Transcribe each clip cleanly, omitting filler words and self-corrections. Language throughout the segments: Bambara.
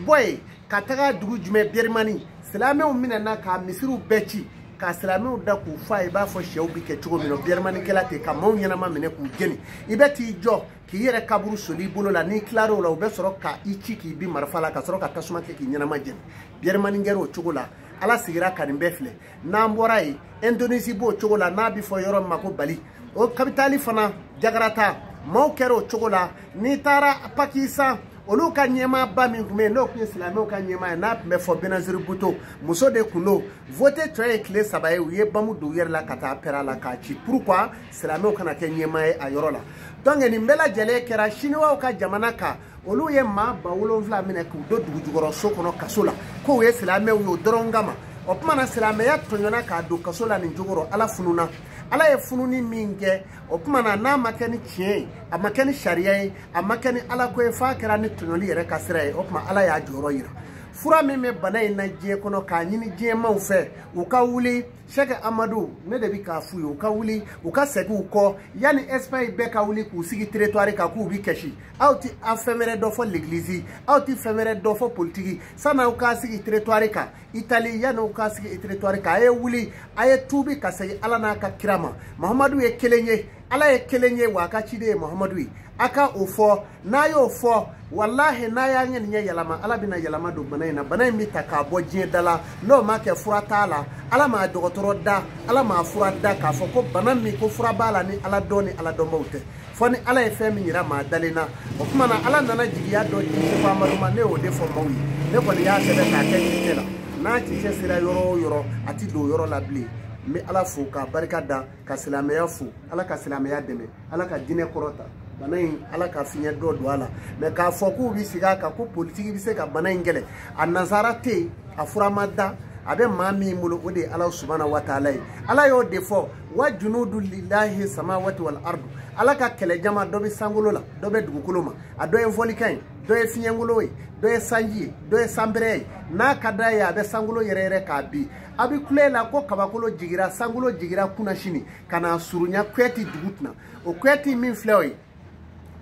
bɔ yen ka taga dugu jumɛn Birimani silamɛw minɛna ka misiriw bɛɛ ci ka silamɛw da k'u fa i b'a fɔ sɛw bi kɛ cogo min na Birimanikɛla ten ka maaw ɲɛnama minɛ k'u jeni i bɛ t'i jɔ k'i yɛrɛ kaburu soli i bolo la n'i tilar'o la u bɛ sɔrɔ ka i ci k'i bin marifa la ka sɔrɔ ka tasuma kɛ k'i ɲɛnama jeni Birimani kɛra o cogo la Ala sigira ka nin bɛɛ filɛ n'an bɔra yen Indonésie b'o cogo la n'a bɛ fɔ yɔrɔ min ma ko Bali o kapitali fana Jakarta maaw kɛra o cogo la n'i taara Pakistan olu ka ɲɛmaaba min tun bɛ yen n'o tun ye silamɛw ka ɲɛmaa ye n'a tun bɛ fɔ Benazir Bhutto muso de tun don vote tɔ ye tile 3 ye u ye bamu don u yɛrɛ la ka taa pɛrɛn a la k'a ci pourquoi silamɛw kana kɛ ɲɛmaa ye a yɔrɔ la donc nin bɛɛ lajɛlen kɛra Chinois ka jamana kan olu ye maa 7000 minɛ k'u don dugujukɔrɔ so kɔnɔ kaso la k'u ye silamɛw ye o dɔrɔn kama o tuma na silamɛya tɔɲɔna k'a don kaso la nin cogo rɔ Ala fununa Ala ye fununi min kɛ o tuma na n'a ma kɛ ni tiɲɛ ye a ma kɛ ni sariya ye a ma kɛ ni Ala ko ye f'a kɛra ni tɔɲɔli yɛrɛ ka sira ye o tuma Ala y'a jɔyɔrɔ yira fura min bɛ bana in na diɲɛ kɔnɔ k'a ɲini diɲɛmaw fɛ u ka wuli Cheikh Amadou ne de bɛ k'a f'u ye u ka wuli u ka segin u kɔ yanni Espagne bɛɛ ka wuli k'u sigi territoire kan k'u bɛ kasi aw ti a fɛn wɛrɛ dɔn fɔ l'église aw ti fɛn wɛrɛ dɔn fɔ politique san'aw k'a sigi territoire kan Italie yanni aw k'a sigi territoire kan a ye wuli a ye tuubi ka segin Ala n'a ka kira ma Muhamadu ye kelen ye Ala ye kelen ye wa a ka ciden ye Muhamadu ye a ka o fɔ n'a y'o fɔ walahi n'a y'a ŋaniya yɛlɛma Ala bɛna yɛlɛma don bana in na bana in bɛ ta k'a bɔ diɲɛ da la n'o ma kɛ fura t'a la Ala m'a dɔgɔtɔrɔ da Ala m'a fura da k'a fɔ ko bana min ko fura b'a la ni Ala dɔn ni Ala dɔnbaw tɛ fɔ ni Ala ye fɛn min yira maa dalen na o tuma na Ala nana jigiya dɔ di Seku Amadu ma ne y'o de fɔ maaw ye ne kɔni y'a sɛbɛn k'a kɛ cicɛ la n'a cicɛ sera yɔrɔ o yɔrɔ a ti don o yɔrɔ la bilen n bɛ Ala fo k'a barika da ka silamɛya fo Ala ka silamɛya dɛmɛ Ala ka diinɛ kɔrɔta bana in Ala ka fiɲɛ dɔ don a la mɛ k'a fɔ k'u bɛ sigi a kan ko politiki bɛ se ka bana in kɛlɛ a nansara tɛ yen a fura ma da a bɛ maa min bolo o de ye Ala subahana wa taala ye Ala y'o de fɔ wa junudu lillahi samawati wal ardu Ala ka kɛlɛjama dɔ bɛ sankolo la dɔ bɛ dugukolo ma a dɔ ye volcan ye dɔ ye fiɲɛkolo ye dɔ ye sanji ye dɔ ye sanbɛrɛ ye n'a ka d'a ye a bɛ sankolo yɛrɛ yɛrɛ k'a bin a bɛ kule la ko kabakolo jigira sankolo jigira kunna sini ka na surunya Kuwait dugu kunna o Kuwait min filɛ o ye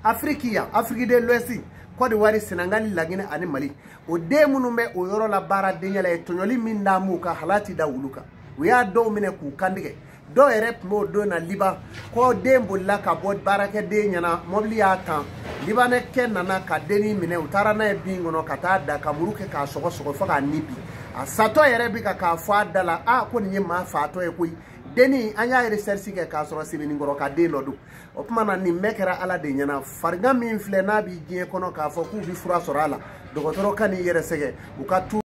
Afrique yan Afrique de l'Ouest Côte d'Ivoire Sénégal Laginɛ ani Mali o den minnu bɛ o yɔrɔ la baaradenya la ye tɔɲɔli min d'an m'u kan halati da wulu kan u y'a dɔw minɛ k'u kantigɛ dɔw yɛrɛ tun b'o don na Liban ko den bolila ka bɔ baarakɛden ɲɛna mɔbili y'a tan Libanɛkɛ nana ka dennin minɛ u taara n'a ye bin kɔnɔ ka taa da ka muru kɛ k'a sɔgɔ sɔgɔ fo k'a ni bin a satɔ yɛrɛ bɛ ka k'a fɔ a da la a ko nin ye maa fatɔ ye koyi dennin an y'a recherche kɛ k'a sɔrɔ Sebenikɔrɔ ka den dɔ don o tuma na nin bɛɛ kɛra Ala de ɲɛna farigan min filɛ n'a bɛ diɲɛ kɔnɔ k'a fɔ k'u bɛ fura sɔrɔ a la dɔgɔtɔrɔ ka n'i yɛrɛ sɛgɛn u ka tu